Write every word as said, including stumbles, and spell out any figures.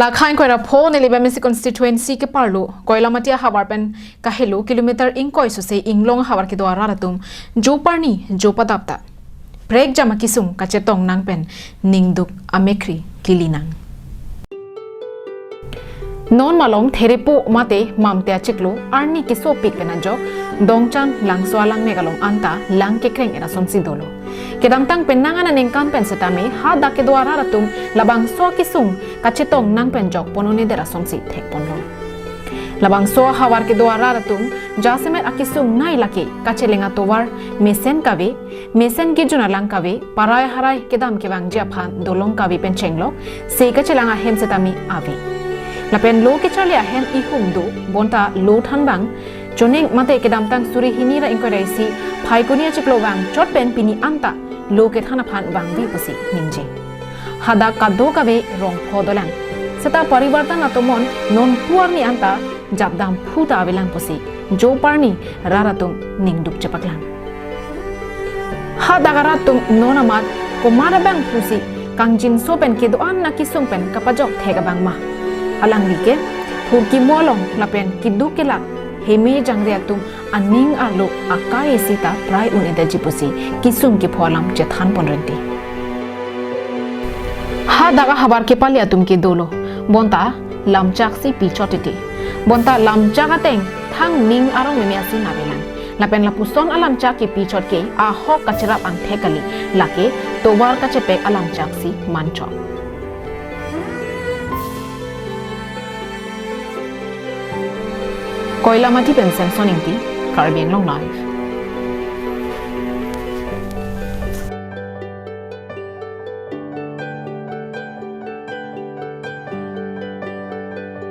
Lakhai koira pho neli Bamesi constituency ke parlo Koilamati ahavar pen kahelo kilometer ingkoi sose inglong ahavar kedo arat atum jo parni jo padap ta prekjam akisung kachetong nang pen ningduk amekhri kili nang. Non malom Therepo mate Mamte achiklo arni kesopik pen ajok Dongchang Langso alangmek along anta lang kekreng era asonsi dolo. Kedamtang penang aningkan pen setame hadak kedo arat atum labangso akisung kachetong nang pen jok ponone der asonsi thek ponlo. Labangso ahavar kedo arat atum jasemet akisung nai lake kachelang atovar mesen kave, mesen kejun alang kave, parai harai kedam kevangji aphan dolong kave pen chenglok se kachelang ahem setame ave. Lapen lo kecharli ahem ihum do, bonta lo thanbang choneng mate kedamtang suri hini ra ingkoi ra isi Phaikuni achiklo vangchot pen pini anta lo kethan aphan vangve pusi ningje. Hadak kado kave rong pho dolang. Seta parivartan atomon non pu arni anta japdam phu ta avelang pusi jo parni rat atum ningduk chepaklang. Hadak arat atum non amat komat abang pusi kangjinso pen kedo-an akisung pen kapajok thek abang ma. Alangli ke phurkimo along lapen keduk kelak heme jangre atum aning arlo akai isi ta prai un-edetji pusi kisung kepho alam chethan pon renti. Hadak ahavar kepali atum ke dolo, bonta lamchak si pichot titi. Bonta lamchak ateng thang ning arong meme asi navelang. Lapen lapuson alamchak kepichot ke ahok kacherap angthek kali, lake tovar kachepek alamchak si manchot. Koilamati pen Samson Ingti, Karbi Anglong Live.